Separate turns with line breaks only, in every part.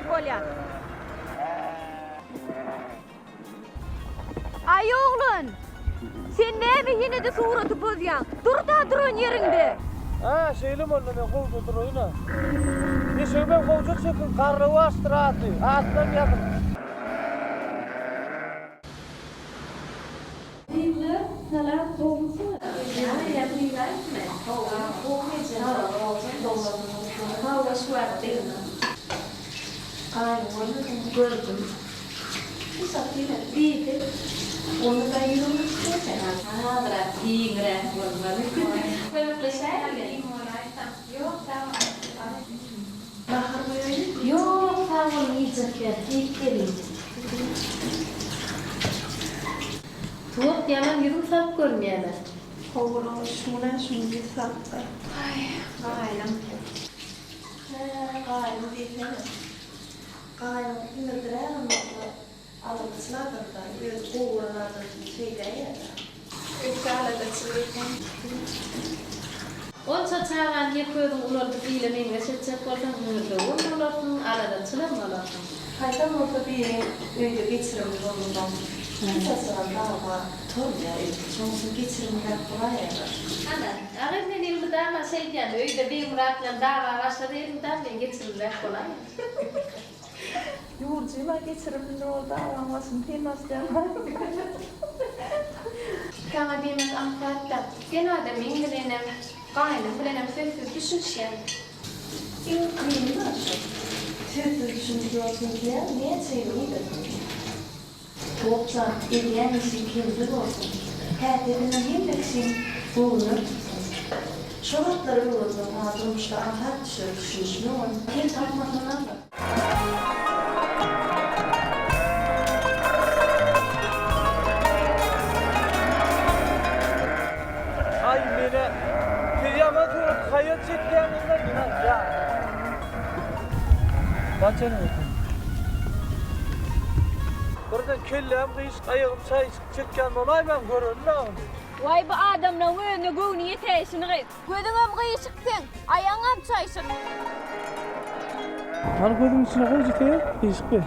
bolýar. Aý oglan! Sen näme ýene-de suraty pozýaň? Dur-da duran ýeriňde!
Hä, şeýlemi onda men gowja duraýyn-a. Eşegimem gowja çekiň, Garlawaçdyr ady, adynam ýazyň.
Gyzlar salam gowmysyňyz. Ýa gyýlaýypmy? Hawa gowmy eje Hawa şu wagt degme. Gaýyň görmediňmi? Gördüm. Diýdi. Onda-da ýüzüň açyk eken. Azrak giňräk bolmaly. Kömekleşäýeli. Ýok sag bol. Nahar goýaýynmy? Ýok sag boluň iýjek ýer. Iýip geliň. Tuwak ýaman ýüzüň salyk görünýäle.
Howulyň şuna şuny ýüz salypdyr. Aý, gaýnym. Hä, gaýnym diýsene. Gaýnym hümmedirägem bolsa, aladaçyl adam-da, özi gowy gören adamsyny şeýdäýýä-dä. Öte aladaçyl eken.
Onça çagany ýeke özüň ulaldyp ile meňzeş etjek bolsaň hüňürdewügem bolarsyň, aladaçylam bolarsyň.
Haýsam bolsa biri öýde geçirimli bolmasaň, hiç haçanam dawa gutarmaýar öýde. Şonuň üçin geçirimliräk bolaýaýlar.
Ana, agam men elmydama şeýdýän, öýde Begmyrat bilen dawa başlasa elmydama men geçirimliräk bolaýyn.
Ýurjyma geçirimli bol dawaň başyny sen başlaýaň.
Saňa diýmek aňsat-da, sen adamyň bilenem, gaýnyň bilenem sözsüz düşünişýäň.
Iň kyny-da şu. Sözsüz düşünişmek çünki näçe ýyl uýdasyn. Gopjan, edýän işiň kemsiz bolsun. Häsiýetiňem hemme kişiň göwnüne tutsun. Şo zatlary öwrenseň saňa durmuşda aňsat düşer düşünişmegem, kem tapmasaňam-da.
Aý menä siz ýaman surat haýal çekýäňizle menä ýa. Gaçan otur. Birden kelläm gyýyşyk aýagym çaýyşyk çekýän bolaýmaň görelim-ä ony.
Waý bu adamlaň özüne göwni ýetäýşini gyz. Gözüňem gyýyşyk seň, aýagyňam çaýşyk.
Hany gözüň içine goý jite, gyýyşyk be.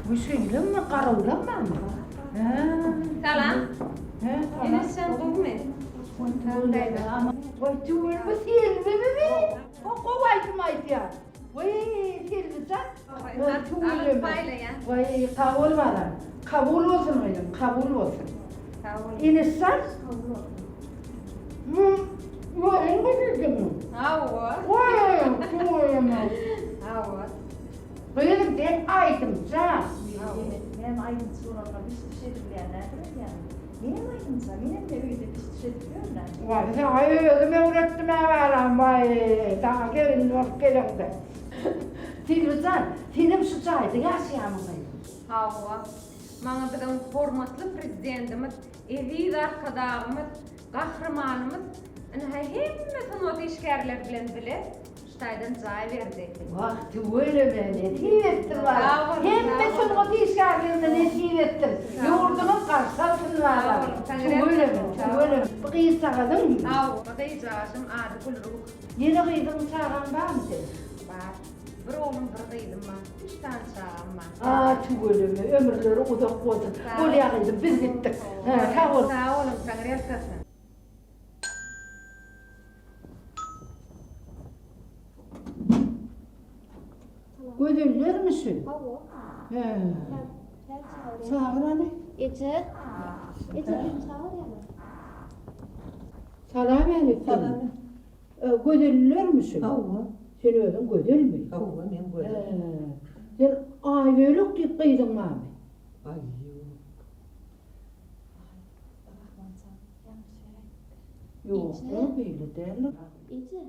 Bu şeýlemi garawulam barmy?
Salam. Enesjan gowumy?
Waý tüweleme Selbimi o gowy aýdym aýdýar. Waý Selbijan. Tüweleme. Waý sag bol balam. Kabul bolsun gyzym, kabul bolsun.
Sag bol.
Enesjan. Ýoluň gyzydymy?
Hawa.
Waý tüweleme.
Hawa.
Gyzym sen aýdymça.
Näme aýdymçy bolanda biş-düş edilýän nädip edýäň? Menem aýdymça, menem de öýde biş-düş edip ýörün-ä.
Waý, saňa özüm öwretdim-ä balam, waý, saňa gelin bolup geleňde. Selbijan, senem şu jaýda ýaşaýarmyň gyzym?
Hawa. Maňa biziň hormatly Prezidentimiz, eziz Arkadagymyz, Gahrymanymyz ynha hemme sungat işgärleri bilen bile şu taýdan jaý berdi.
Wah, tüweleme, nesip etsin balam. Hemme sungat işgärlerine nesip etsin. Ýurduňyz garşy alsyn balam. Tüweleme, tüweleme. Bu gyzjagazyňmy?
Hawa, bu gyzjagazym ady Gülruh.
Ýene gyzyň, çagaň barmy seniň?
Bar. Bir oglum, bir gyzym bar. Üç sany çagam bar.
A, tüweleme, ömürleri uzak bolsun. Bolýa gyzym, biz gitdik. Hä, sag bol.
Sag boluň, Taňryýalkasyn.
Gözellermi şu?
Hawa.
Hä. Çagyr hany.
Eje. Eje seni çagyrýarlar.
Salam älik. Salam. Gözellermi şu?
Hawa.
Sen özüň gözelmi?
Hawa, men gözel.
Hä. Sen Aýbölek diýip gyzyň barmy?
Aý, ýok.
Rahman jan, ýalňyş beräýipdir.
Ýok, beýle däldir.
Eje,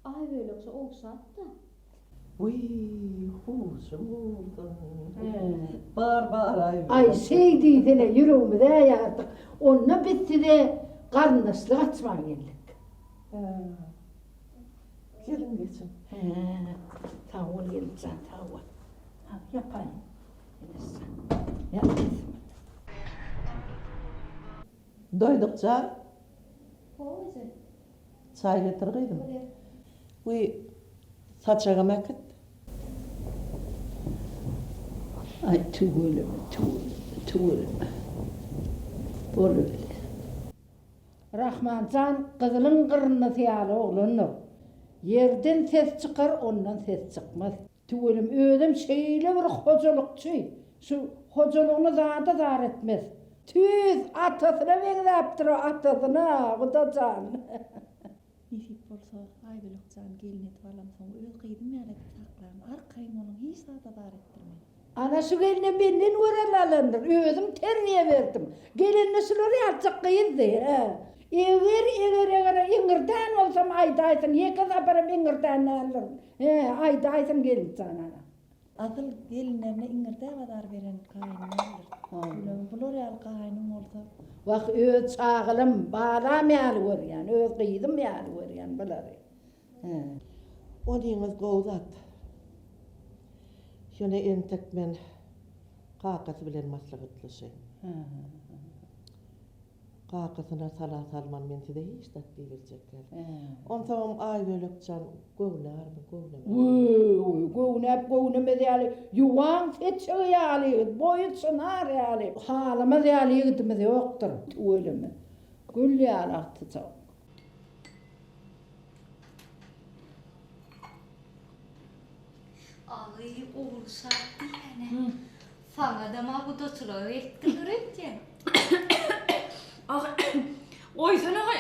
Aýbölek şu ogşapda.
Wiý, huşum bolsun. Bar, bar, Aýbölek.
Aý, şeý diýsene, ýüregimiz-ä ýardyk. Onda biz size garyndaşlyk açmaga geldik.
Hä. Geliň geçiň.
Hä, sag bol gelinjan, sag bol. Ha, ýapaýyn. Eneşjan. Ýa, bismillah.
Doýduk jan.
Gowy eje.
Çaý getir gyzym.
Bolýar.
Wiý, saçagam äkit.
Aý, tüweleme, tüweleme, tüweleme. Bolubile. Rahman jan gyzylyň gyrnasy ýaly oglandyr. Ýerden ses çykar, ondan ses çykmaz. Tüweleme, özem şeýle bir hojalykçy, şu hojalygyny zada zar etmez. Tüýs atasyna meňzäpdir o, atasyna, Guda jan.
Nesip bolsa, Aýbölek jany gelin edip alamsoň, öz gyzym ýaly edip saklaryn. Arkaýyn boluň, hiç zada zar etdirmen.
Ana şu gelnem menden görel alandyr. Özüm terbiýe berdim. Gelende şular ýalyjak gyzdy. Hä. Eger, eger, eger iňirdän bolsam aýdaýsyn, ýeke saparam iňirdän däldirin. Hä, aýdaýsyn gelinjan ana.
Asyl gelinlerine iňirdäp azar beren gaýyn däldir. Gülüm, bular ýaly gaýnyň bolsa.
Wah, öz çagalym, balam ýaly görýän, öz gyzym ýaly görýän bulary. Hä.
Onyňyz gowy zat. Ýöne entek men kakasy bilen maslahatlaşaýyn. Kakasyna sala salman men size hiç zat diýibiljek däl. Onsoňam Aýbölek jan göwnärmi, göwnemezmi?
Wü-ü, göwnäp göwnemez ýaly, ýuwan seçegi ýaly ýigit, boýy çynar ýaly, halamaz ýaly ýigidimiz ýokdur. Tüweleme. Gül ýaly agtyjak.
Agy, Ogulşat diýýän-ä. Saňadam-a gudaçylyga gelipdirler öýtýän.
Agy, goýsana goý.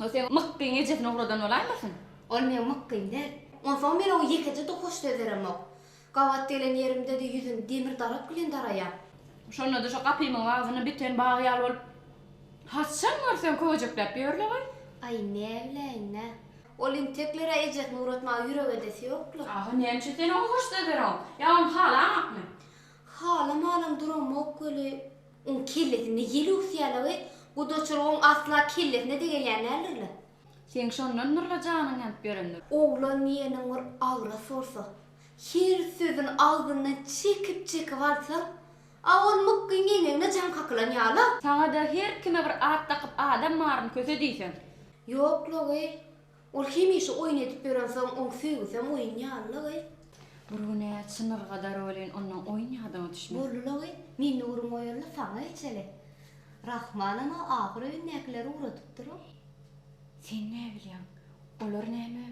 O seň Mykgyň ejesini ugradan bolaýmasyn?
Ol meň Mykgym däl. Onsoň men oňa ýekeje-de hoş söz beremok. Gabat gelen ýerimde-de ýüzüni demir darak bilen daraýan.
Şonda-da şo gapymyň agzynda biten bag ýaly bolup, haçan görseň köwejekläp ýörle-goý.
Aý, näbiläýin-dä. Ol intekler-ä ejesini ugratmaga ýürek edesi ýok-la.
Agy, näme üçin sen oňa hoş söz bereňok? Ýa ony halaňakmy?
Halamanam duramok weli, oň kellesinde ýel öwüsýär-le-we, gudaçylygyň asla kellesine-de gelýän däldir-le.
Seň şondandyr-la janyň ýanyp ýörendir.
Oglan diýeniň bir agras bolsa, her sözüni agzyndan çekip-çekip alsaň, a ol mykgyň eňegine jaň kakylan ýaly-a.
Saňa-da her kime bir at dakyp adam baryny köse diýseň.
Ýok-la gyz, ol hemişe oýun edip ýörensoň oň söýgüsem oýun ýaly-la gyz.
Bir gün-ä çynyrgadar welin ondan oýun ýadyňa düşmez.
Boldy-la gyz, mende gürrüň goýaly-la saňa geçeli. Rahmanam-a ahyr öýündäkileri ugradypdyr-ow.
Sen näbilýäň, olar näme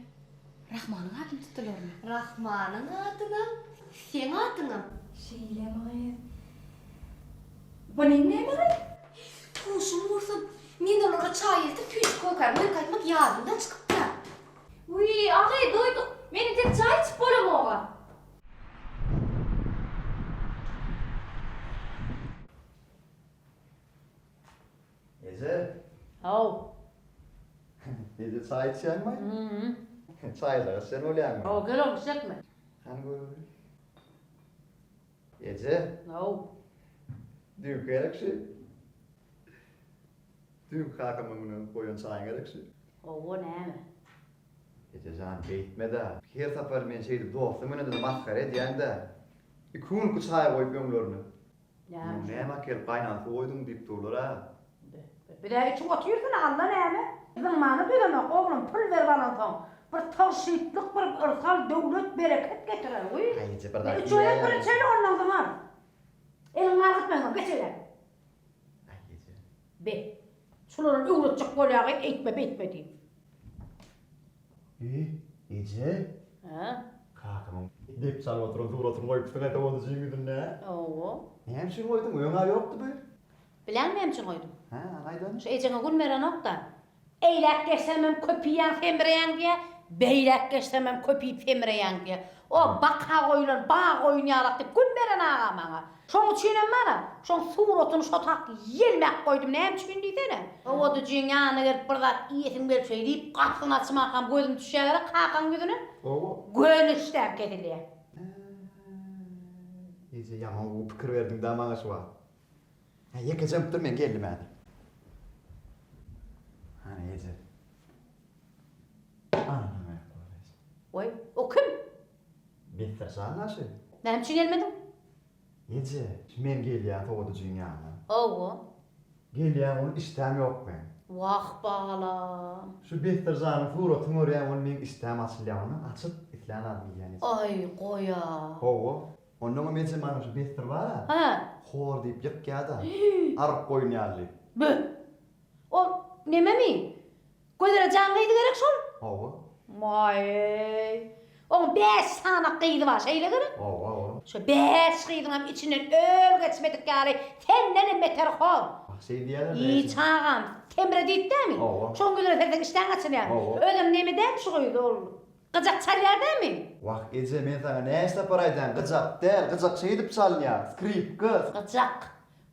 Rahmanyň adyny tutdularmy?
Rahmanyň adynam, seň adyňam.
Şeýlemi gyz? Bu neň näme gyz?
Huşumy gursun, men olara çaý eltip süýji kokäni goýup gaýtmak ýadymdan çykypdyr.
Wiý, agy, doýduk. Men entek çaý içip bolamog-a.
Eje.
Haw.
Eje çaý içýäňmi? Çaýlyga içen bolýaňmy?
Haw, gel oglum içjekmi?
Hany göreli. Eje.
Haw.
Düýnki gerek şu. Düýnki kakamyň öňüne goýan çaýyň gerek şu.
Hawa näme?
Eje jan beýtme-dä. Her sapar men şeýdip dostum bilen-de masgara edýäň-dä. Iki günki çaý goýup öňlerine.
Näme
Muny näme akelip gaýnan suw goýduň diýip durlar-a.
Biz-ä içip otyrsyna, Alla näme? Zyňmana dözemok, oglum, pul berip alansoň, bir tygşytlyk, bir yrsal, döwlet, bereket getirer, wiý.
Aý, eje, bir zat
Üç gezek bir
diýäýäň.
içeli, ondan zyňar. Eliňi agyrtmaýsaň, geç eýläk.
Aý, eje.
Be, şulara öwretjek bolýagyň, eýtme, beýtme diýip.
Eý, eje.
Hä?
Kakamyň dep çalyp oturan suratyny goýupsyň aýta boldy ýüzünde.
Hawa.
Näme üçin goýduň? Öň-ä ýokdy bu.
Bilýäňmi näme üçin goýdum?
Hä, hany aýdaýyn.
Şu ejeňe gün berenok-da. Eýläk geçsemem köp iýýäň, semreýäň diýýä, beýläk geçsemem köp iýip semreýäň diýýä. O baka goýlan bag goýun ýalak diýip gün beren aga maňa. Şoň üçinem mana, şoň suratyny şo tak ýelmäp goýdum, näme üçin diýsene. Sowadyjyň ýanyna gelip bir zat iýesim gelip şeý diýip gapysyny açmakam gözüm düşýä gerek kakaň ýüzüne.
Hawa.
Göni işdäm kesilýä.
Eý, eje ýaman gowy pikir berdiň-dä maňa şu wagt. Hä, ýekejem dur men geldim häzir. Hany eje. Ana. jan daşy.
Näme üçin gelmediň?
Eje, men gelýän sowadyjyň ýanyna.
Hawa.
Gelýän ol işdäm ýok meň.
Wah balam.
Şu Besdir janyň suratyny görýän ol meň işdäm açylýar ondan açyp islän zadymy iýýän eje.
Aý goýa.
Hawa. Onnoňam eje maňa şu Besdir bar-a.
Hä.
Hor diýip ýykýa-da. Aryk goýun ýaly diýip.
Bö. Ol nememi? Gözele jan gyzy gerek şol?
Hawa.
Waý. Oň bäş sany gyzy bar, şeýle gerek?
Hawa, hawa.
Şo bäş gyzyňam içinden öl geçmedik ýaly sendenem beter hor.
Wah, şeý diýýärler
Iý, çagam, Semre diýip dämi?
Hawa.
Şoň gözüne serseň işdäň açylýar.
Hawa.
Özem neme dämi şu gyz ol? Gyjak çalýar dämi?
Wah, eje, men saňa näçe sapar aýdýan, gyjak däl, gyjak şeýdip çalynýar, skripka.
Gyjak.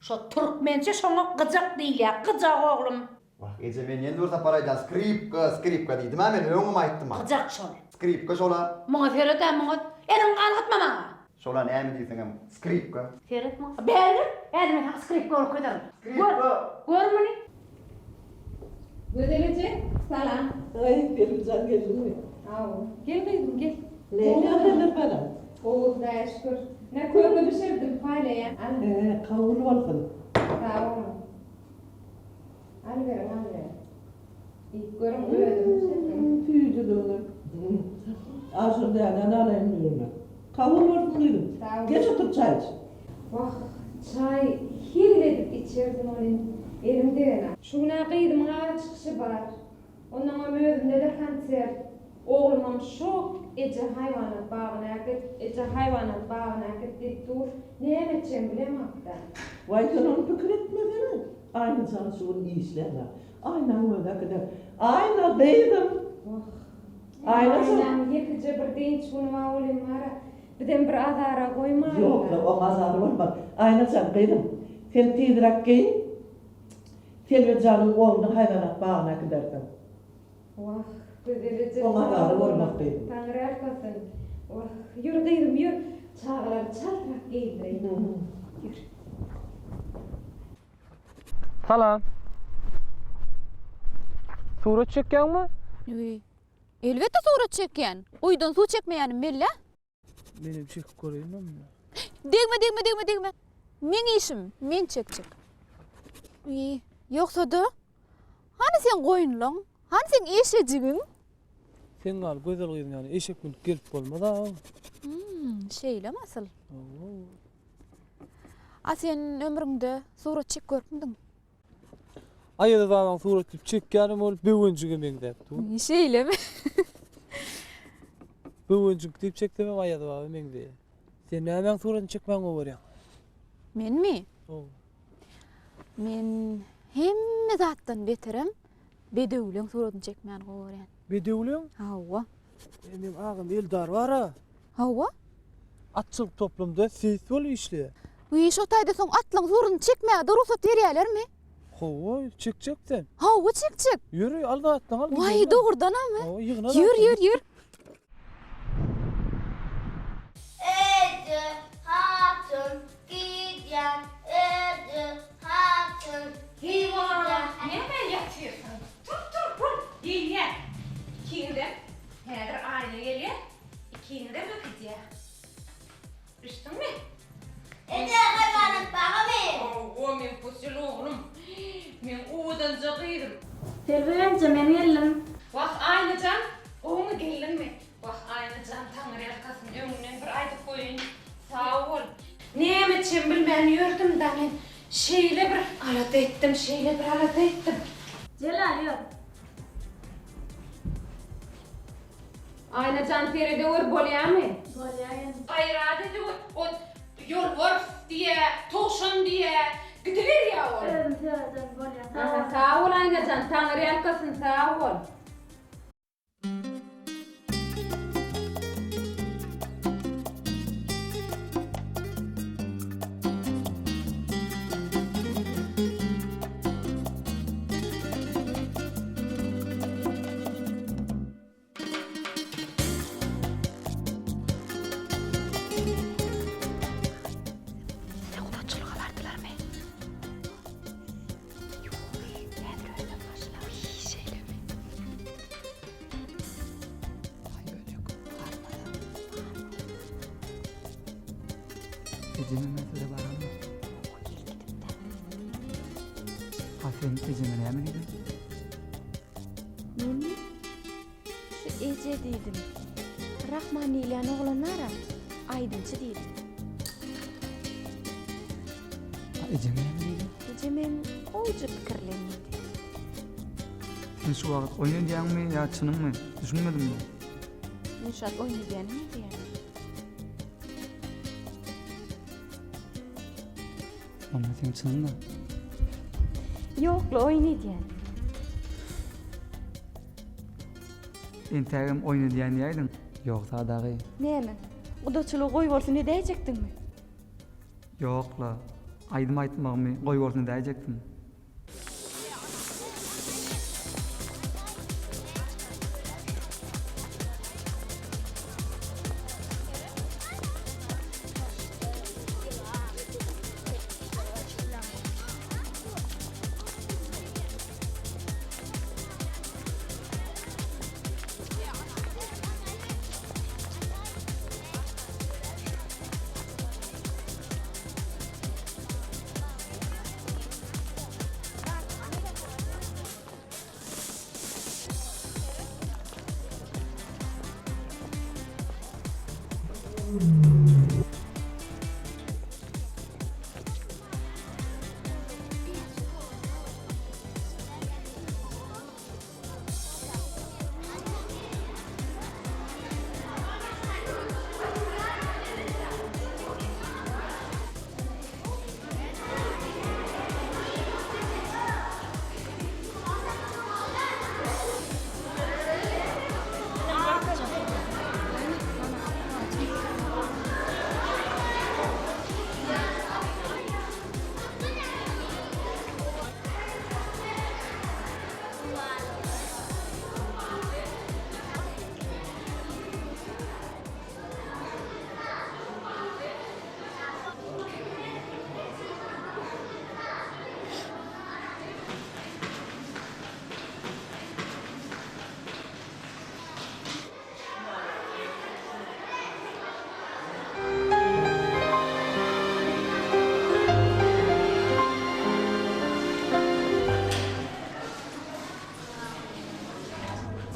Şo türkmençe şoňa gyjak diýilýär, gyjak oglum.
Wah, eje, men ýene bir sapar aýdýan, skripka, skripka diýdim-ä men, öňem aýtdym-a.
Gyjak şol.
Skripka şol-a.
Muňa seret-ä, muňa. Eliňi galgatma maňa.
Şol-a näme diýseňem, skripka.
Seret muňa. Bäri gel, häzir men saňa skripka görkezerin.
Skripka!
Gör, gör muny.
Gözel eje, salam.
Aý, Selimjan geldiňmi?
Hawa. Gel gyzym, gel.
Nähili ýagdaýlar balam?
Gowy, Hudaýa şükür. Ine, köke bişirdim, paýlaýan. Al.
He, kabul bolsun.
Sag boluň. Alyberiň, alyberiň. Iýip görüň, özüm bişirdim.
Süýjüligini. Aşyr dänäni alaýyn birine. Kabul bolsun gyzym.
Sag bol.
Geç otur çaý iç.
Wah, çaý hezil edip içerdim welin, elim degenok. Şu gün-ä gyzymyň ara çykyşy bar. Onnoňam özümde-de konsert. Oglumam şok, Eje haýwanat bagyna äkit, eje haýwanat bagyna äkit diýip dur. Näme etjegimi bilemok-da.
Waý sen ony pikir etmesene. Aýna jan şu gün işlänok. Aýnaň özi äkider. Aýna gyzym!
Wah.
Aýna jan.
Aýnaň ýekeje bir dynç güni bar welin bar-a, bizem bir azara goýmaly-da.
Ýok-la, oň azary bolmaz. Aýna jan gyzym, sen tizräk geýin. Selbi janyň ogluny haýwanat bagyna äkidersiň.
Wah, Gözel eje,
Oň
sag
azary
bol.
bolmaz gyzym.
Taňryýalkasyn. Wah, ýör gyzym, ýör. Çagalary çaltrak geýindireýin. Ýör.
Salam. Surat çekýäňmi?
Wiý. Elbetde surat çekýän. Guýudan suw çekmeýänim belli-ä.
Menem çekip göreýin onda.
Degme, degme, degme, degme. Meň işim, men çekjek. Wiý, ýogsa-da, hany seň goýunlaň, hany seň eşejigiň?
Seň ýaly gözel gyzyň ýanyna eşek münüp gelip bolmaz-a.
Hmm, şeýlemi asyl?
Hawa.
A sen ömrüňde surat çek görüpmidiň?
Aýaz babaň suratyny çekýänem ol böwenjige meňzäp dur.
Şeýlemi?
Böwenjik diýip çeksemem Aýaz baba meňzeýär. Sen nämäň suratyny çekmäň gowy görýäň?
Menmi?
Hawa.
Men hemme zatdan beterem bedewleň suratyny çekmäni gowy görýän.
Bedewleň?
Hawa.
E, meň agam Eldar bar-a.
Hawa.
Atçylyk toplumda seýis bolup işleýär.
Wiý, şo taýda soň atlaň suruny çekmäge-de rugsat berýälermi?
Hawa, çekjek sen.
Hawa, çekjek.
Ýör, al zatlaňy al.
Waý, dogrudanamy?
Hawa, ýygna
Ýör, ýör, ýör.
Eje hatyn gidýän, eje hatyn
Heýwan, näme ýatyrsyň? Tur, tur, bol, geýinýän. Ikiňizem häzir Aýna gelýär, ikiňizem äkidýär. Düşdüňmi?
Eje haýwanat bagamy?
Hawa, meň posil oglum. Meň owadanja gyzym.
Selbi enje, men geldim.
Wah, Aýna jan, gowumy geldiňmi? Wah, Aýna jan, taňryýalkasyn, öňünden bir aýdyp goýaýyn. Sag bol. Näme etjegimi bilmän ýördüm-dä men. Şeýle bir alada etdim, şeýle bir alada etdim.
Jelal ýör.
Aýna jan seredewür bolýamy?
Bolýa ýene.
Gaýrat ediwür, ot ýolbars diýä, towşan diýä, gidiberýä ol.
Özüm serederin bolýa. Sag
Aha,
bol.
sag bol Aýna jan, Taňryýalkasyn, sag bol.
Size gudaçylyga bardylarmy? Ýok, häzir özem başlar. Wiý, şeýlemi?
Ejemem size baranok. Ha sen ejeme näme diýdiň?
Menmi? Şu eje diýdim. Rahman diýilýän oglan bar-a, aýdymçy diýdim.
Ha ejeň näme diýdi?
Ejemem gowja pikirlen diýdi.
Sen şu wagt oýun edýäňmi ýa çynyňmy? Düşünmedim men.
Men şu wagt oýun edýänim edýän.
Onda seň çynyň-da.
Ýok-la, oýun edýän.
Entägem oýun edýän diýäýdiň. Ýogsa dagy.
Näme, gudaçylygy goýbolsun edäýjekdiňmi?
Ýok-la, aýdym aýtmagymy goýbolsun edäýjekdim.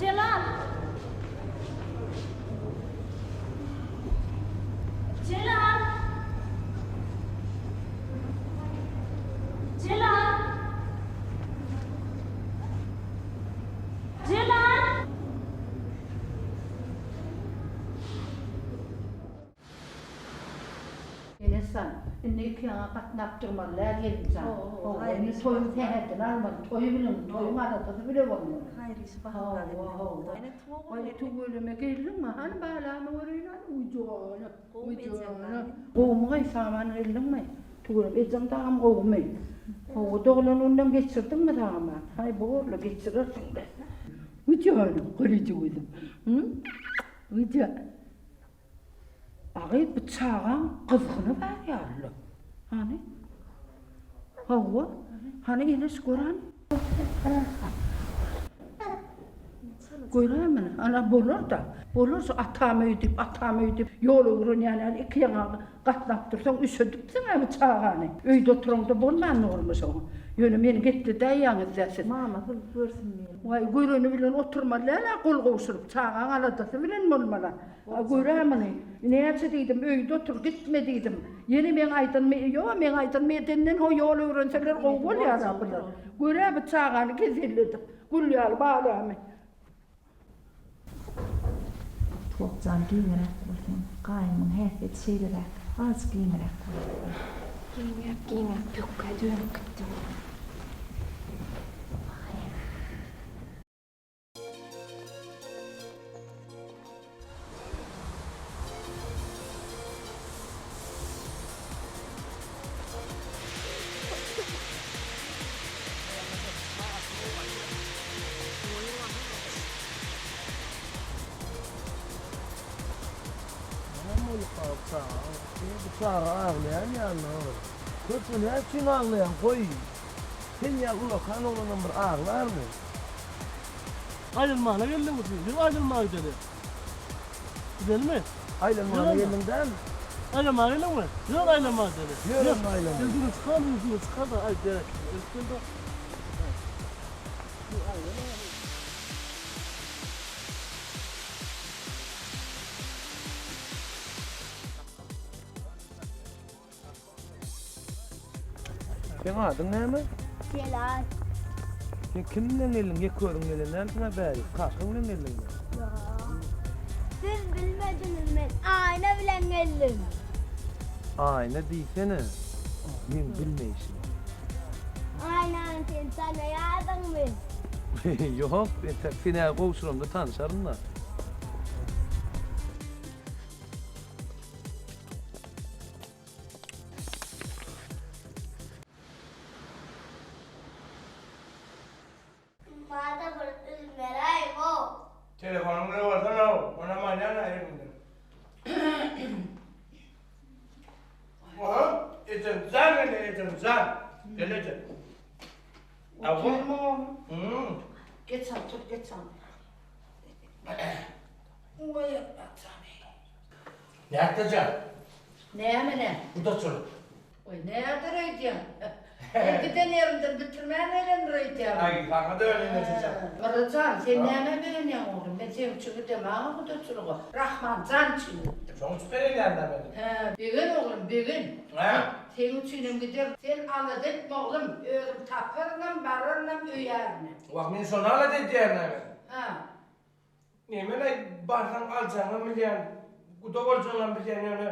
Jelal! Jelal! Jelal! Jelal!
Enesan, indi ikiýaňa gatnap durmaly däl gelin jan. Hawa, indi toýuň sähedini almaly, toýy bilen, toýuň aladasy bile bolmaly.
Haýyr işi bahalar
Hawa, hawa. Waý, tüweleme geldiňmi? Hany balamy göreýin hany, uý jana, uý jana. Gowumy gaý, saman geldiňmi? Tüweleme, ejeň dagam gowumy? Hawa, doglan gününem geçirdiňmi saman? Haý, borla, geçirersiň-dä. Uý jana, gylyjy gyzym. Uý jana. Agy bu çagaň gyzgyny bar ýaly. Hany? Hawa. Hany Eneş gör hany. Göräý muny. Ana bolar-da. Bolar şu atam öýi diýip, atam öýi diýip ýol öwrenýän ýaly ikiýaňa gatnap dursaň üşedipsiň-ä bu çagany. Öýde oturaňda bolman durmuş oňa. Ýöne meni gepledäýýäňiz-dä siz.
Mamasy görsün diýen.
Waý, göreni bilen oturmaly däl-ä gol gowşuryp. Çagaň aladasy bilen bolmaly. A gör-ä muny. Näçe diýdim, öýde otur, gitme diýdim. Ýene meň aýdanymy, ýo, meň aýdanymy edenden ho ýol öwrenseler gowy bolýar-a bular. Gör-ä bu çagany keselledip, gül ýaly balamy.
Topjan giňräk bolsun. Gaýnymyň häsiýeti şeýleräk. Azajyk giňräk bolsun. Giňäp giňäp pökgä dönüp gitdi bu.
Näme bolupka bu çaga? Bu çaga aglaýan ýaly. Körpe näme üçin aglaýaň? Goý. Sen ýaly ullakan oglanam bir aglarmy? Aýlanmana geldiňmi siz? Biz aýlanmaga gideli. Gidelimi? Aýlanmana geldiň dälmi? Aýlamaga geldiňmi? Ýör aýlamaga geli. Ýör onda aýlamaga. Ýüzüňi çykar, ýüzüňi çykar-da, aý berekella. Elip gel-de. Seň adyň näme?
Jelal.
Sen kim bilen geldiň? Ýeke özüň gelen dälsiň-ä bäri. Kakaň bilen geldiňmi?
Ýok. Siz bilmediňiz men Aýna bilen geldim.
Aýna diýsene. Meň bilmeýşim.
Aýnany sen tanaýardyňmy?
Ýok, entek sen-ä gowşuramda tanyşaryn-da.
Bada bir üzmeräý-how.
Telefonyň bilen bolsana-ow, onam alýan-a eliňden. Oho, ejem jan geldi, ejem jan. Gel eje.
Otyrmy oglum? Geç otur, geç otur. Goý, atam.
Nätdi jan?
Näme nä?
Gudaçylyk.
Oý, näder öýdýäň? Men giden ýerimden bitirmän gelendir öýdýäň.
Aý, saňa-da öyle eneje jan.
Myrry jan, sen nämä begenýäň oglum? Men seň üçin gidemagam gudaçylyga. Rahman jan üçin gitdim.
Şoň üçin begenýän-dä men.
Hä, begen oglum, begen.
Hä?
Seň üçinem giderin. Sen alada etme oglum, özüm taparynam, bararynam, öýärinem.
Wah, men şony alada edýän-dä men.
Hä.
Nemeleý, barsaň aljagyňam bilýän, guda boljagyňam bilýän, ýöne,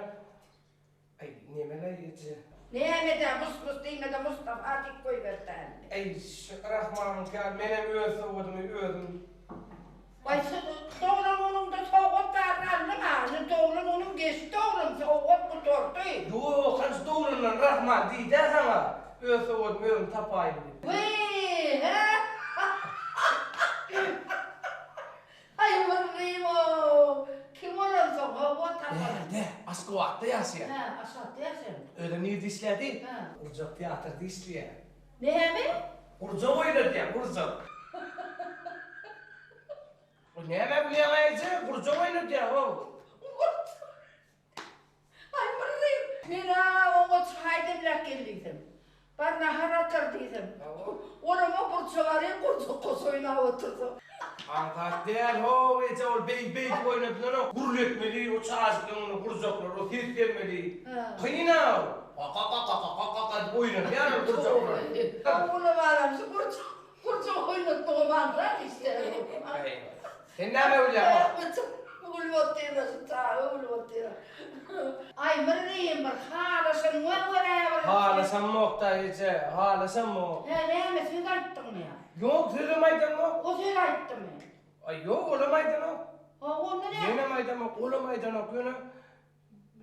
aý, nemeleý, eje.
Näme-dä, mus-mus diýme-de Mustafa diýip goýber-dä indi.
Äý, şu Rahmanyňky ýaly menem öz sowgadymy özüm.
Waý, doglan günüňde sowgat baryny aldyň-a, indi doglan günüň geçdi oglum, sowgat gutardy.
Ýok, hany şu doglandan Rahman diýd-ä saňa, öz sowgadymy özüm tapaýyn diýip.
Wiý, hä? Aý Myrrymow, kim bolansoň hawa tapan.
Bärde, Aşgabatda ýaşaýar.
Hä, Aşgabatda ýaşaýar.
Özem nirde işlärdi?
Hä.
Gurjak teatrda işleýär.
Näme?
Gurjak oýnadýar, gurjak. O nämä gülýäň eje? Gurjak oýnadýar, how.
Gurjak. Aý Myrrym, men-ä oňa çaý demläp gel diýsem, bar nahar atar diýsem, olam-a burça barýar, gurjak goşa oýnap otursa.
Aňsat däl how eje, ol beýdip-beýdip oýnadylanok. Gürletmeli, o çaşyň öňünde gurjaklar, o ses bermeli. Kyn-a ol. Ka-ka-ka-ka-ka-ka-ka diýip oýnadýar ol gurjaklar.
Haw, olam alam şu gurjak, gurjak oýnatmagam aňsat iş däl.
Sen näme gülýäň?
Gülüp otyryn şu çaga gülüp otyryn. Aý Myrrym bir halaşanyňa görä bir.
Halaşamok-da eje, halaşamok.
Hä näme söz aýtdyňmy ýa?
Ýok sözem aýdamok.
O söz aýtdymy?
Aý ýok olam aýdanok.
Ha onda näme?
Menem aýdamok, olam aýdanok ýöne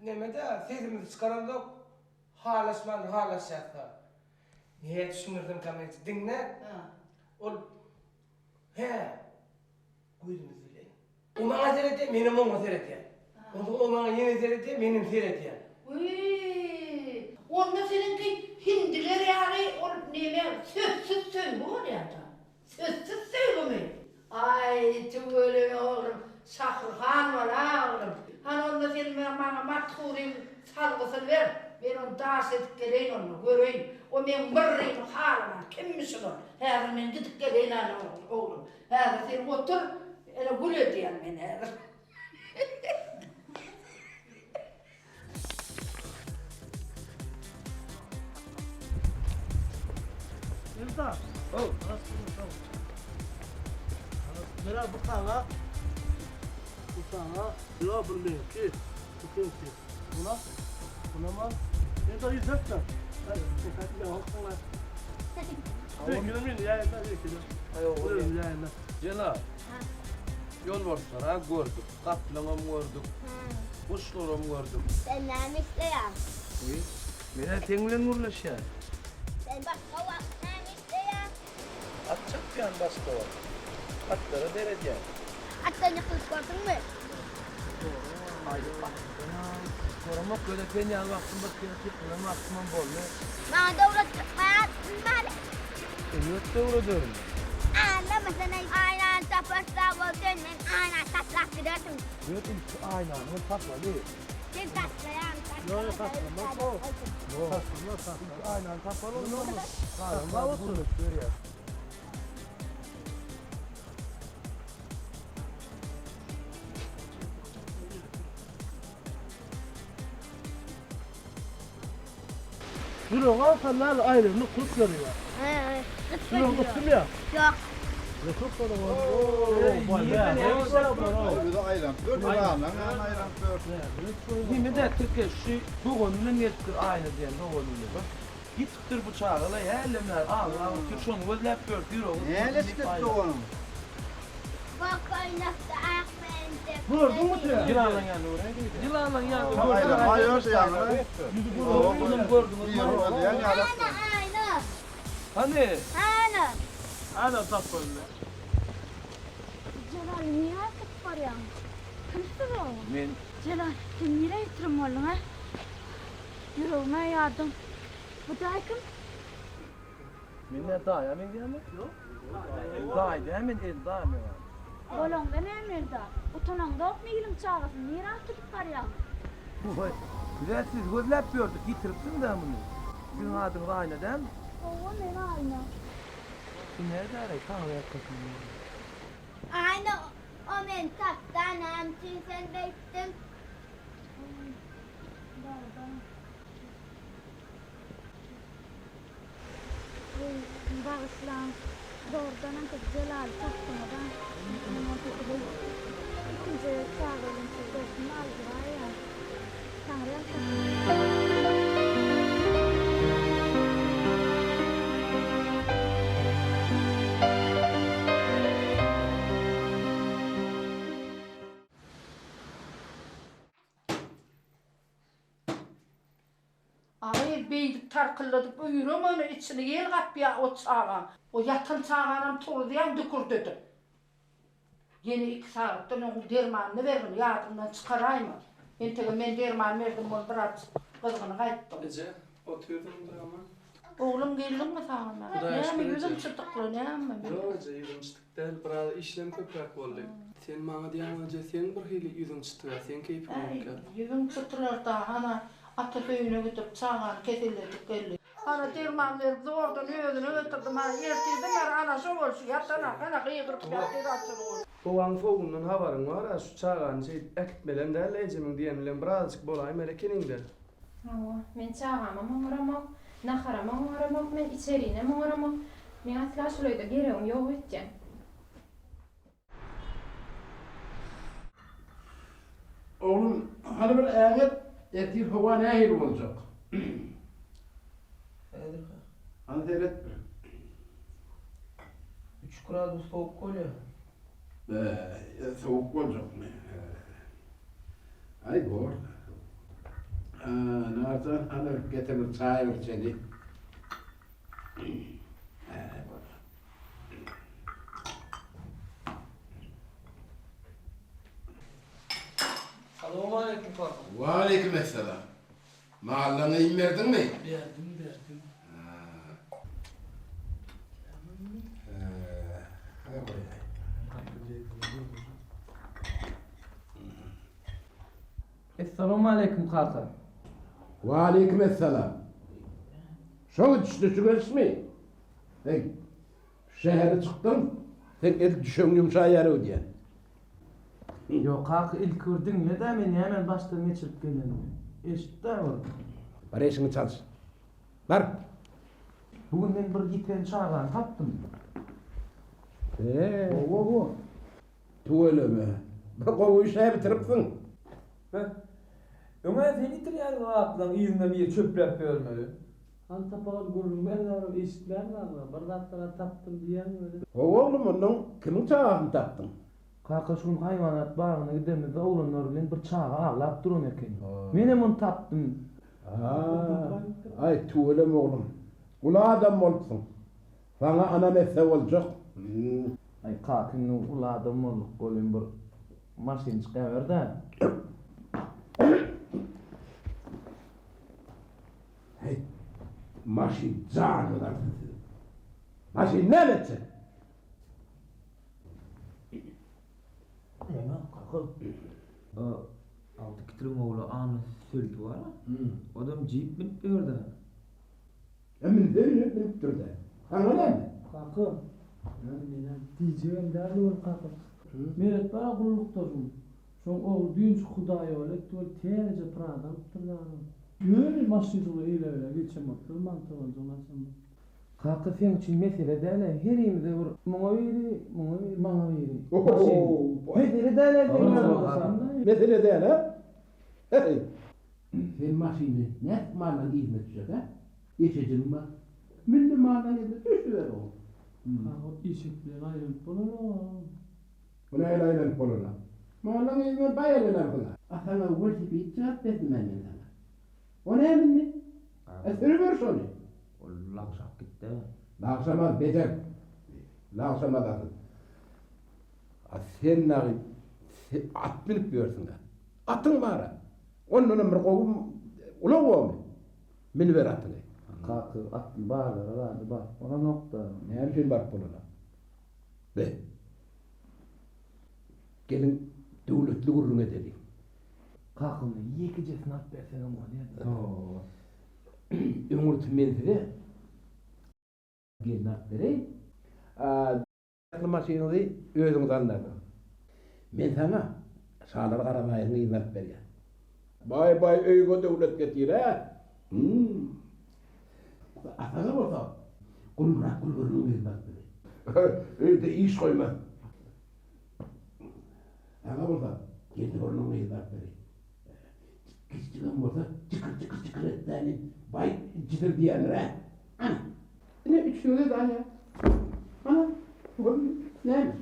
neme-dä sesimizi çykaramzok halaşman halaşýas-da. Näme düşündirsemkäm eje diňle. Ol hä Gözümiz bilen. O maňa seredýär, menem oňa seredýän. Onsoň o maňa ýene seredýär, menem seredýän.
Wiý, onda siziňki hindiler ýaly ol neme sözsüz söýgi bolýar-da. Sözsüz söýgümi? Aý, tüweleme oglum, Şahruhan bol-a oglum. Hany onda sen maňa Mathuryň salgysyny ber, men ony daş edip geleýin onda, göreýin. O meň Myrrymy halaman kimmiş olar? Häzir men gidip geleýin hany oglum. Häzir sen otur, ene gül edýän men häzir.
Elda, oh, Mera bu sana, bu sana, yo bu meňki, bu seňki. Buna, buna ma, Elda ýüzek de.
Jenap, ýolbarslar-a gördük, gaplaňam gördük, guşlaram gördük.
Sen näme isleýäň?
Wiý, men-ä seň bilen gürleşýän.
Sen başga wagt näme isleýäň?
At çapýan başga wagt. Atlara seredýän.
Atdan ýykylyp gördüňmi?
Aý, atdan-a göremok, ýöne sen ýaly wagtym bir kere ýykylan wagtymam boldy.
Maňa döwlet çykmaýar, bilmäli.
Elbetde öwrederin.
Aldamasana, aýnany taparsa bol sen, men aýnany taşlap giderdim.
Ýör ilki aýnany bir tapaly.
Sen taşlaýaň.
Ýok, ýok, saklama. Saklama, saklama. Aýnany tapaly onda. Saklap otur. Görýär. Ýüregi alsan näme aýryny köp berýär. Ýüregi gysylýar.
Ýok.
Ne köp bolar.
Özi aýlanyp dur, ýylanlaň ýanyna aýlanyp dur.
Neme-dä tirkeş şu dogany bilen gelipdir Aýna diýen dogany bilen. Ýitipdir bu çagalaý hälem bäri aglap otyr şony gözläp ýördi ýüregi
Näle çykyp doganyň?
Bak oýnakda ak penjek.
Gördüňmi sen?
Ýylanlaň ýanyna göräýdi. Ýylanlaň ýanyna
gördüňmi?
Gördüňizmi?
Ana aýna.
Hany?
Ana.
Ana tapyldy.
Jelal nirä äkidip barýaň? Kim siz o?
Men.
Jelal sen nirä ýitirim bolduň a? Ýüregime ýardyň. Bu daýy kim?
Men nä daýa meňzeýänmi? Ýok. Daýy däl men Eldar meň adym.
Bolaňda näme Eldar? Utanaňzokmy iliň çagasyny nirä äkidip barýaň?
Goý. Bizä sizi gözläp ýördük, ýitiripsiňiz-ä muny. Siziň adyňyz Aýna dälmi?
Hawa, men Aýna.
Bu nädäreý, taňry ýalkasyn.
Aýna, o meni tapdy-a, näme üçin sen beýtdiň? Bagyşlaň, dogrudanam siz Jelaly tapdyňyz-a. Menem bolsa sizi ilkinji gezek çaga bilen siz dostum aljyraýýan. Taňry ýalkasyn.
A gyz beýdip tarkyldadyp öýürem ony içini ýel gapýa o çagaň. O ýatan çaganam turuzýaň dükürdedip. Ýene iki sagatdan öň dermanyny bergin ýadyňdan çykaraýma. Entegem men derman berdim ol biraz gyzgyny gaýtdy.
Eje, otyrdyň dama.
Oglum geldiňmi sagyndan?
Hudaýa
Näme
şükür eje.
ýüzüň çytykly näme?
Ýok eje ýüzüm çytyk däl, biraz işlem köpräk boldy. Sen maňa diýýäň eje seň bir hili ýüzüň çytyga, seň keýpiň
Äý,
ýokka.
ýüzüň çytylar-da, hana, atasy öýüne gidip, çagany keselledip geldi. Hana, derman berip, zordan özüne getirdim, hana, ertirden bäri ana şo bolşy, ýatana, hana, gygyryp ýatyr, açyl bolup.
Howaň sowugyndan habaryň bar-a, şu çagany şeýdip äkitmelem däl-le ejemiň diýeni bilen birazajyk bolaýmaly ekeniň-dä.
Hawa, men çagamam oňaramok, naharam oňaramok, men içerinem oňaramok. Meň asla şul öýde geregim ýok öýtýän.
Oglum, hany bir äňet, ertir howa nähili boljak?
Häzir kaka.
Hany seret bir.
Üç gradus sowuk bolýar.
Bä, sowuk boljakmy? Aý, bor. Narjan, hany getir bir çaý bir içeli.
Salowmaleýkim kaka.
Waleýkim essalam. Mallaňa iým berdiňmi?
Berdim, berdim.
Essalawmaleýkim kaka.
Waleýkim essalam. Şo gidişde şu gelişmi? Heý, şähere çykdyň, sen edil düşegiň ýumşaýar öýdýän.
Ýok kaka ilki bir diňle-dä men nämäni başdan geçirip gelenimi. Eşit-dä bir.
Bar eşigiňi çalyş. Bar.
Bu gün men bir ýiten çagany tapdym.
He. Gowy. Tüweleme. Bir gowy iş-ä bitiripsiň.
Beh. Öň-ä sen ýitirýädiň zatlaň yzynda biri çöpläp ýörmeli.
Hany tapagan gürrüň ber garry eşitmän galdyň bir zatlar-a tapdym diýýäň weli.
Hawa oglum onnoň kimiň çagasyny tapdyň?
Kaka şu gün haýwanat bagyna gidemizde oglanlar bilen bir çaga aglap duran eken. Menem ony tapdym.
Aý tüweleme oglum. Uly adam bolupsyň. Saňa ynam etse boljak.
Aý kaka indi uly adam bolduk welin bir maşyn çykaber-dä.
Heý, maşyn janyňyzy alsyn siziň. Maşyn näme etjek?
Näme kaka?
Alty kitiriň ogly Anna Sölpi bar-a. Odam jip münüp ýör-dä.
E münse münüp münüpdir-dä. Saňa näme?
Kaka, men-ä diýjegem däldi ol kaka. Meret bar-a gullukdaşym. Şoň ogly düýn şu Hudaýýoly etdi weli täzeje Prado alypdyr dagam. Ýöne maşynjygyna eýle-beýle geçen bolupdyr, mantowanjygyny açan bolupdyr.
Kaka seň üçin mesele däl-ä, herimize bir muňa biri, muňa biri, maňa biri. Maşyn. Mesele däl-ä seň ýanyňda.
Mesele däl-ä? Heý. Sen maşyny nädip mallaň yzyna düşjek, hä? Eşejigiň bar. Mün-de mallaň yzyna düşüber oglum.
Kaka eşek bilen aýlanyp bolanok.
Bu nähili aýlanyp bolanok? Mallaň yzyndan baý aýlanarsyň-a. A saňa welosiped çykaryp berdim-ä men saňa. O näme indi? A sürüber şony.
Ol lagşap gitdi-ä.
Lagşamaz, beter. Lagşamaz asyl. A sen dagy at münüp ýörsüň-ä. Atyň bar-a. Ondanam bir gowy ulag bormy? Münüber atyňy.
Kaka, atly bazara zady baryp bolanok-da.
Näme üçin baryp bolanok? Be. Geliň, döwletli gürrüň edeliň.
Kaka, onda ýekejesini alyp berseňem bolýa-da.
Öňürti men size gelin alyp bereýin. Ähli maşynyňyzy özüňiz alnarsyňyz. Men saňa Şalar Garabaýyň gyzyny alyp berýän. Baý-baý öýüňe döwlet getir-ä. Hum. A saňa bolsa Gulmyrat Gulburnuň gyzyny alyp bereýin. Öýde iş goýmaz. Saňa bolsa Geldiburnuň gyzyny alyp bereýin. Kiçijigem bolsa jykyr-jykyr-jykyr etmäni baý jidir diýendir-ä. Ana. Ine üçüňize daýa. Ana, boldy. Näme?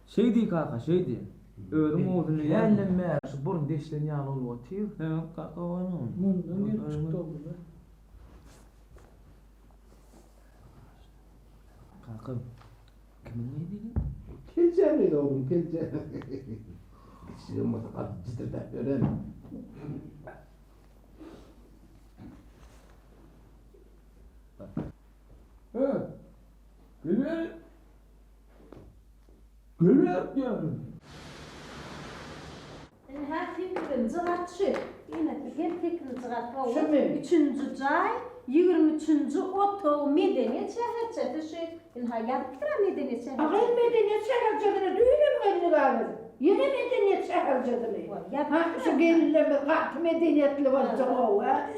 Şeý diý kaka, şeý diý. Özüň gowusyny bilýäň. Hälden bäri şu burun deşilen ýaly bolup otyr. Hä, kaka onuň.
Mundan gelip çykdy ogul-a.
Kaka, kimiň gyzy diýdiň?
Keljäň gyzy oglum, kelje. Kiçijigem bolsa gaty jidirdäp ýören.
Hä, gel Gel bärik diýýärin.
Ynha sekizinji gat şu. Enesi hem sekizinji gat hawa.
Şumy?
Üçünji jaý, 23-nji otag medeniýet şäherçesi şu. Ynha ýazypdyr-a medeniýet şäherçesi.
Agyn medeniýet şäherçesine düýnem geldik-ä biz. Ýene medeniýet şäherçesini. Ha, şu gelinlerimiz gaty medeniýetli boljak-ow, a?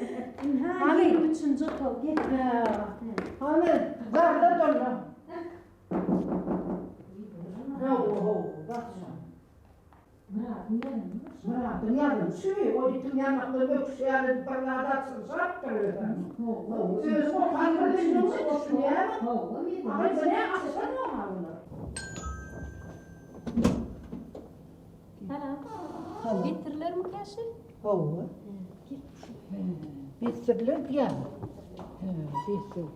Ynha
Hany?
23-nji otag gel.
Hä. Hany, zarlat onda. Myradyň ýazylyşy, ol itiň ýaňakdan öküşi ýaly edip bir zat açylyşapdyr özem. Özüň okan bir düşüniňmi, düşünýämiň? Aý, bu nä açylanok-a bular.
Salam. Getirilermikä şi?
Hawa. Besdirler diýýäňmi? Hä, besdir.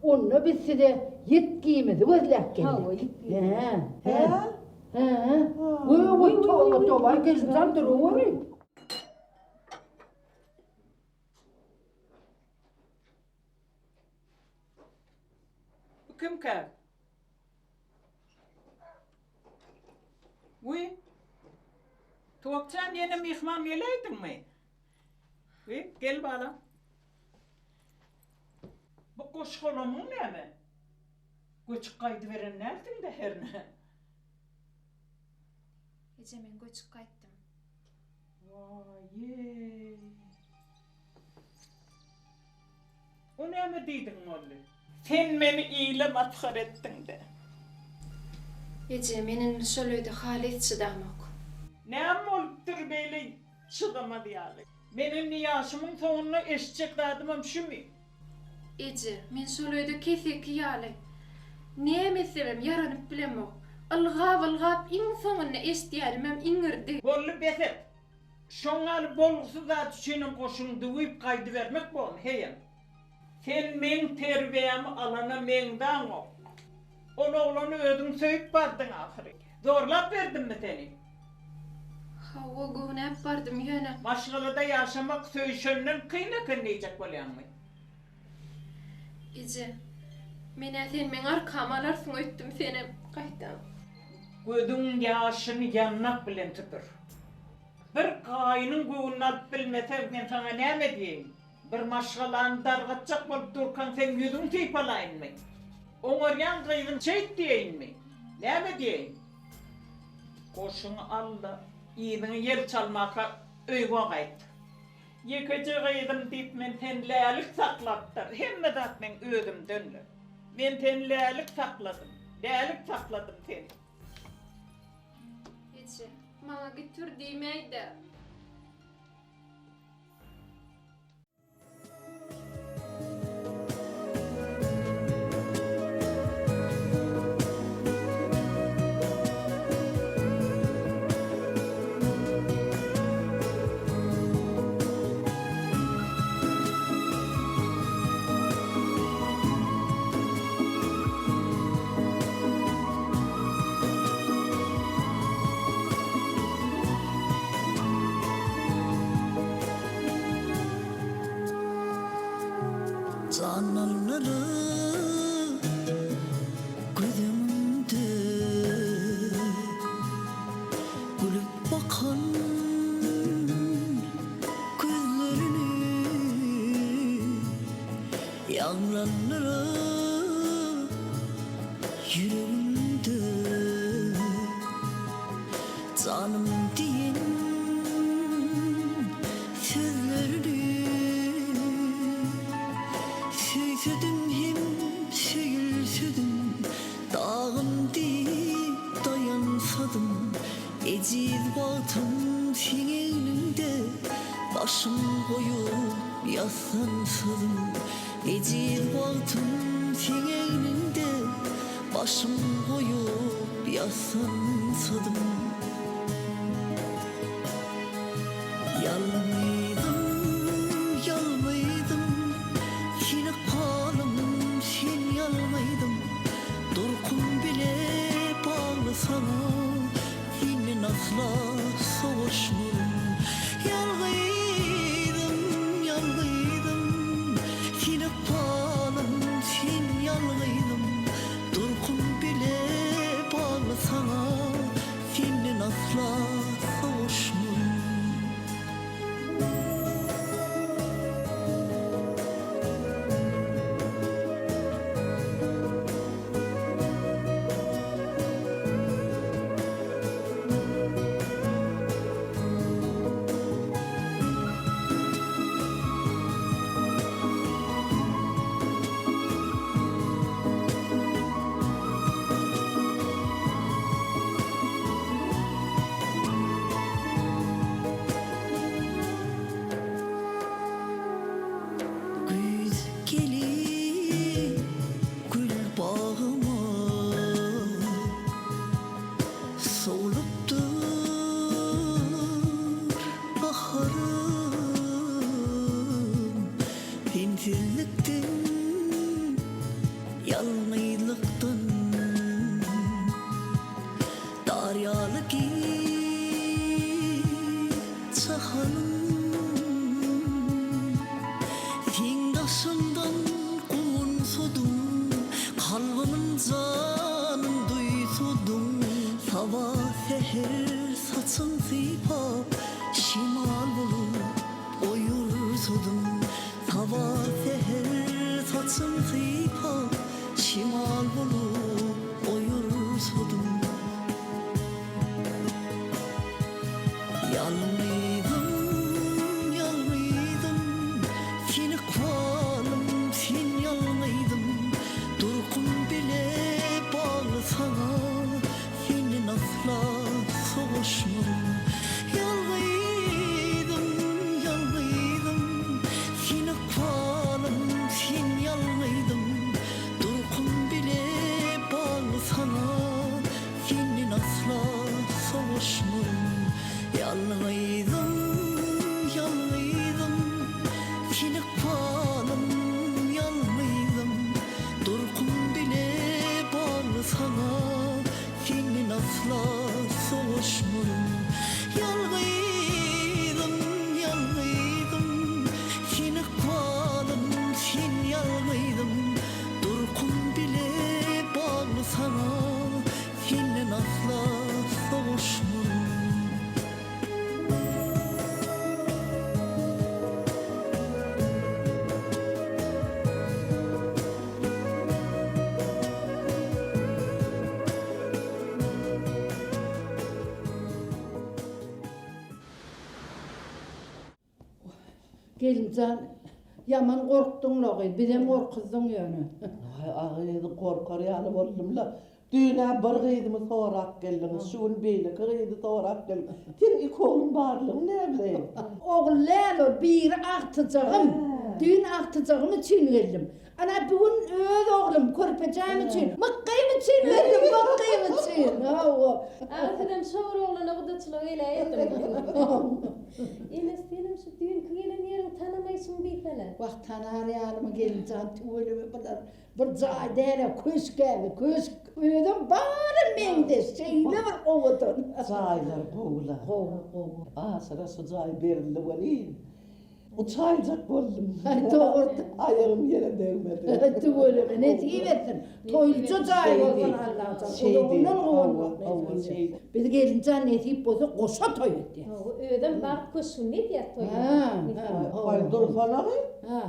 Onda biz size ýitgimizi gözläp geldik.
Hawa, ýitgi.
Hä? Hä? Hä? Goý, toba, toba, gelin duruweri.
Bu kimkä? Wiý. Tuwakjan ýene myhman geläýdiňmi? Wiý, gel balam. Bu goş-golamyň näme? Göçüp gaýdyberen dälsiň-dä hernä?
Eje men göçüp gaýtdym.
Waý-eý. O näme diýdigiň boldy? Sen meni ile masgara etdiň-dä.
Eje, men indi şol öýde halys çydamok.
Näme bolupdyr beýle çydamaz ýaly? Men indi ýaşymyň soňunda eşitjek zadymam şümi?
Eje, men şol öýde keseki ýaly. Näme etsemem ýaranyp bilemok. Ylgap-ylgap iň soňunda eşidýänimem iňirdi.
Boldy, bes et. Şoň ýaly bolgusyz zat üçinem goşuňy düwüp gaýdybermek bormy, heýem? Sen meň terbiýämi alana meňzäňok. Ol oglany özüň söýüp bardyň ahyry. Zorlap berdimmi seni?
Hawa, göwnäp bardym, ýöne.
Maşgalada ýaşamak söýüşenden kyn eken diýjek bolýaňmy?
Eje, men-ä sen meň arkamy alarsyň öýtdüm, senem gaýtam.
Gözüň ýaşyny ýandak bilen süpür. Bir gaýynyň göwnüni alyp bilmeseň, men saňa näme diýeýin? Bir maşgalany dargatjak bolup durkaň seň ýüzüňi sypalaýynmy? Oňarýan gyzym şeýt diýeýinmi? Näme diýeýin? Goşuňy al-da, yzyňy ýel çalmaka öýüňe gaýt. Ýekeje gyzym diýip men seni lälik saklapdyr. Hemme zat meň özümdendir. Men seni lälik sakladym. Lälik sakladym seni.
Eje, maňa gitur diýmäý-dä.
Janlandyryp göz öňümde Gülüp bakan gözlerini Ýaňlandyryp ýüregimde Janym diýen sözlerini Söýsedim hem söýülsedim Dagym diýip daýansadym Ejiz wagtym seň egniňde Başym goýup ýassansadym Ejiz wagtym seň egniňde Başym goýup ýassansadym. Ýalňyzym, ýalňyzym, Sen ykbalym, sen ýalňyzym, Durkum bile bagly saňa, Senden asla sowaşmaryn. Ýalňyzym, ýalňyzym, Sen ykbalym, sen ýalňyzym, Durkum bile bagly saňa, Senden asla sowaşmaryn. Güýz gelip gül bagyma Sowlupdyr baharym. Sensizlikden, ýalňyzlykdan Dar ýaly giç ahalym. Seň daşyňdan guwansadym, Kalbymyň janyn duýsadym. Saba säher saçyň sypap, Şemal bolup oýursadym. Saba säher saçyň sypap, Şemal bolup oýursadym. Ýalňyzym, ýalňyzym, Sen ykbalym, sen ýalňyzym, Durkum bile bagly saňa, Senden asla sowaşmaryn. Ýalňyzym, ýalňyzym, Sen ykbalym, sen ýalňyzym.
Gelinjan, ýaman gorkduň-la gyz, bizem gorkuzdyň ýöne.
Aý, a gyz, gorkar ýaly boldum-la. Düýn-ä bir gyzymy sorap geldiňiz, şu gün beýleki gyzy sorap geldiň. Seň iki ogluň barlygyň näme?
Ogul däl ol, biri agtyjagym. Düýn agtyjagym üçin geldim. Ana, bu gün öz oglum, körpejäm üçin, Mykgym üçin geldim, Mykgym üçin. Hawa.
Aga, sizem şo bir oglana gudaçylyga geläýipdiňiz. Ene, senem şu düýnki gelen ýeriňi tanamaýşyň diýsene.
Wah, tanar ýalymy, gelinjan, tüweleme bular Bir jaý däl-ä, köşk ýaly, köşk. Özem bary meňzeş, şeýle bir owadan.
Jaýlar gowy-la.
Gowy, gowy.
Aşyra şu jaý berildi welin, uçaýjak boldum.
Aý, dogrudy.
Aýagym ýere degmedi.
Tüweleme, nesip etsin. Toýlyja jaý bolsun Allajan. Uzagyndan guwanmak nesip etsin. Biz gelinjan nesip bolsa goşa toý edýäs.
Hawa, özem bagt köşgünde edýäs toýy.
Hä, hä.
Aý, dursana gyz.
Hä.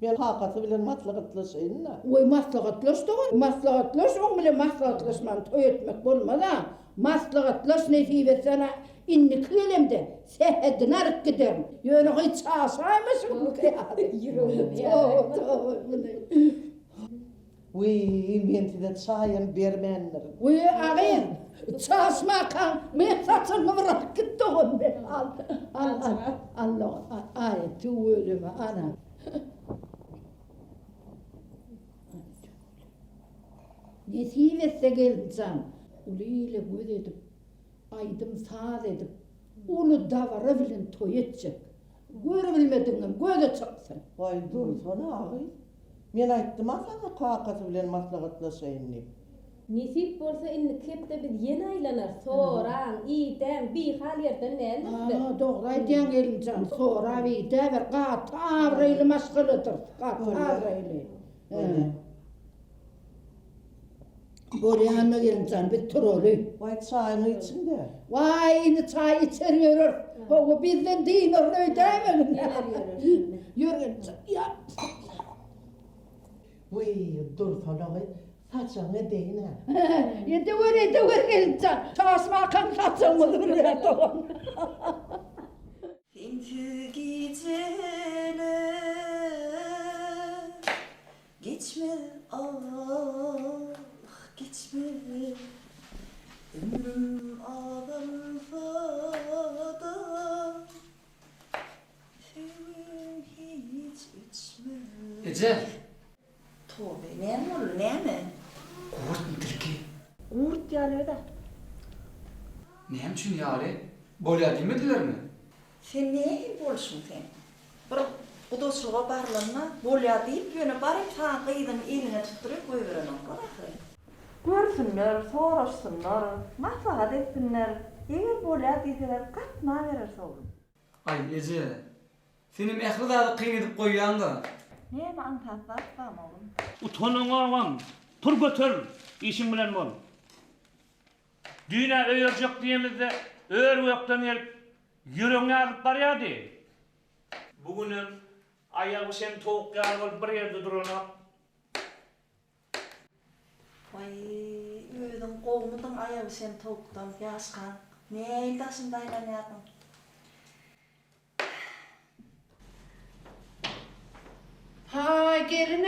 Men kakasy bilen maslahatlaşaýyn-da.
Goý, maslahatlaş dogan, maslahatlaş, oň bilen maslahatlaşman toý etmek bolmaz-a. Maslahatlaş, nesip etse ana, indiki gelemde sähedini alyp giderin. Ýöne gyz çaşaýma şuňky ýaly. Toba, toba, muny.
Wiý, men size çaýam bermändirin.
Wiý, a gyz, çaşmakaň meň saçymy bir alyp git dogan, men al, al, al, al dogan, aý, tüweleme, ana. Nesip etse gelinjan, uly ile göz edip, aýdym-saz edip, uly dabara bilen toý etjek. Görübilmedigiňem göze çyksyn.
Waý, dursana, a gyz. Men aýtdym-a saňa kakasy bilen maslahatlaşaýyn diýip.
Nesip bolsa indiki hepde biz ýene aýlanarys. Soraň, idäň, bihal ýerden däldiris biz.
Ha, dogry aýdýaň gelinjan, sorap idäber, gaty abraýly maşgaladyrys, gaty abraýly.
Bolýa.
Bolýa-da gelinjan, biz turaly.
Waý, çaýyňy içiň-de.
Waý, indi çaý içer ýöreris. Hawa, bizden dynaryn öýdäýmegin. Ýör gelinjan, ýa.
Wiý, dursana gyz, saçagyňy edeýin-ä.
Edewer, edewer gelinjan, çaşmakaň saçagyňyzy bir dogan.
Sensiz gijeler geçmez ah geçmez Ömrüm azalsa-da Söýgüm hiç öçmez.
Eje!
Toba, näme boldy, näme?
Gurtmy tilki?
Gurt ýaly öz-ä.
Näme üçin ýaly? Bolýa diýmedilermi?
Sen nähili bolşuň sen? Bir gudaçylyga barlanda bolýa diýip, ýöne baryp saňa gyzyny eliňe tutduryp goýberenoklar ahyry. Görsünler, soraşsynlar, maslahat etsinler, eger bolýa diýseler gatnabereris oglum.
Aý, eje, senem ähli zady kyn edip goýýaň-da.
Näme aňsat zat barmy oglum?
Utanyňogam, tur göter, işiň bilen bol. Düýn-ä öýerjek diýemizde ör-gökden gelip, ýüregiňi ýarylyp barýardy. Bu günem aýagy bişen towuk ýaly bolup bir ýerde duranok.
Waý, özüň gowumydyň aýagy bişen towukdan, ýaşkaň. Nähili daşynda aýlanýarsyň?
Haý, gelin.